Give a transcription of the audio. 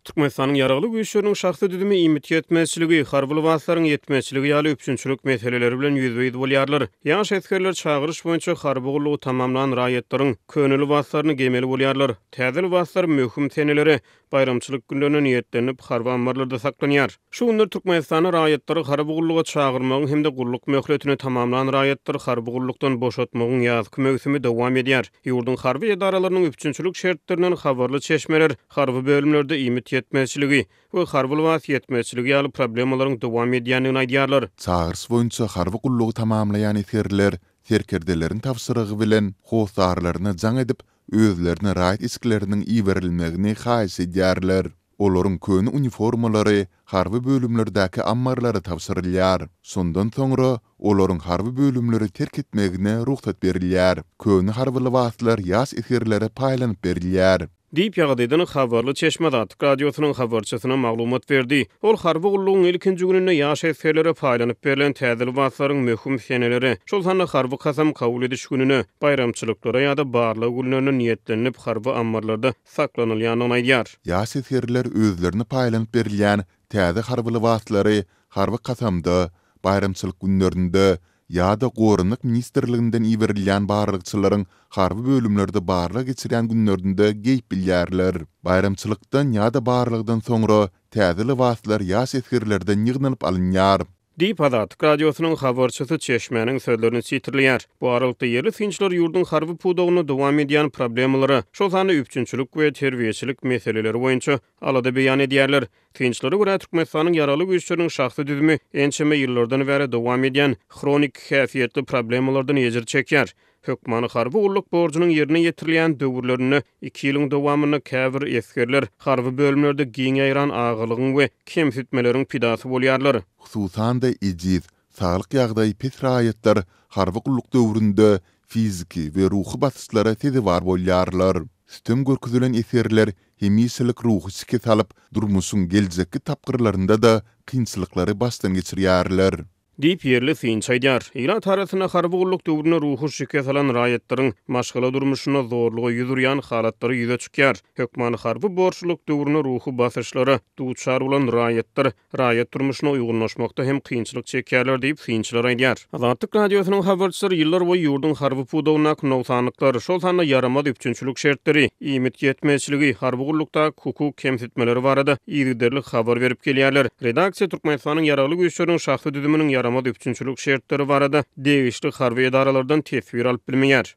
Türkmenistanyň Ýaragly Güýçleriniň şahsy düzümi iýmit ýetmezçiligi, harby lybaslaryň ýetmezçiligi ýaly üpjünçilik meseleleri bilen ýüzbe-ýüz bolýarlar. Ýaş esgerler çagyryş boýunça harby gullugy tamamlan raýatlaryň köne lybaslaryny geýmeli bolýarlar. Täze lybaslar möhüm senelere, baýramçylyk günlerine niýetlenip, harby ammarlarda saklanýar. Şu günler Türkmenistanda raýatlary harby gulluga çagyrmagyň hem-de gulluk möhletini tamamlan raýatlary harby gullukdan boşatmagyň ýazky möwsümi dowam edýär. Ýurduň harby edaralarynyň üpjünçilik şertlerinden habarly çeşmeler harby bölümlerde iýmit ýetmezçiligi we harby lybas ýetmezçiligi ýaly problemalaryň dowam edýändigini aýdýarlar. Çagyryş boýunça harby gullugy tamamlaýan esgerler serkerdeleriň tabşyrygy bilen hossarlaryna jaň edip, özlerine raýat eşikleriniň iberilmegini haýyş edýärler. Olaryň köne uniformalary harby bölümlerdäki ammarlara tabşyrylýar. Şondan soňra olaryň harby bölümleri terk etmegine rugsat berilýär. Köne harby lybaslar ýaş esgerlere paýlanyp berilýär. Diýip, ýagdaýdan habarly çeşme Azatlyk Radiosynyň habarçysyna maglumat berdi. Ol harby gullugyň ilkinji gününde ýaş esgerlere paýlanyp berlen täze lybaslaryň möhüm senelere, şol sanda harby kasam kabul ediş gününe, baýramçylyklara ýa-da barlag günlerine niýetlenilip harby ammarlarda saklanylýandygyny aýdýar. Ýaş esgerler özlerine paýlanyp berilýän täze harby lybaslary harby kasamda, baýramçylyk günlerinde ýa-da Goranmak ministrliginden iberilýän barlagçylaryň harby bölümlerde barlag geçirýän günlerinde geýip bilýärler. Baýramçylykdan ýa-da barlagdan soňra täze lybaslar ýaş esgerlerden ýygnalyp alynýar. Diýip, Azatlyk Radiosynyň habarçysy çeşmäniň sözlerini sitirleýär. Bu aralykda, ýerli synçylar ýurduň harby pudagynda dowam edýän problemalara, şol sanda üpjünçilik we terbiýeçilik meseleleri boýunça alada beýan edýärler. Synçylara görä, Türkmenistanyň Ýaragly Güýçleriniň şahsy düzümi ençeme ýyllardan bäri dowam edýän hronik häsiýetli problemalardan ejir çekýär. Hökmany harby gulluk borjunyň ýerine ýetirilýän döwürlerinde iki ýylyň dowamynda käbir esgerler harby bölümlerde giň ýaýran agalygyň we kemsitmeleriň pidasy bolýarlar. Hususan-da, ejiz, saglyk ýagdaýy pes raýatlar harby gulluk döwründe fiziki we ruhy basyşlara sezewar bolýarlar. Sütem görkezilen esgerler hemişelik ruhy şikes alyp, durmuşyň geljekki tapgyrlarynda-da kynçylyklary başdan geçirýärler. Diýip, ýerli synçy aýdýar. Ilat arasynda harby gulluk döwründe ruhy şikes alan raýatlaryň maşgala durmuşynda zorluga ýüz urýan halatlary ýüze çykýar. Hökmany harby borçlulyk döwründe ruhy basyşlara duçar bolan raýatlar raýat durmuşyna uýgunlaşmakda hem kynçylyk çekýärler diýip, synçylar aýdýar. Azatlyk Radiosynyň habarçylary ýyllarboýy ýurduň harby pudagyndaky nogsanlyklar, şol sanda ýaramaz üpjünçilik şertleri, iýmit ýetmezçiligi, harby gullukdaky hukuk kemsitmeleri barada yzygiderli habar berip gelýärler. Redaksiýa Türkmenistanyň Ýaragly Güýçleriniň şahsy düzüminiň ýaramaz üpjünçilik şertleri barada degişli harby edaralardan teswir alyp bilmeýär.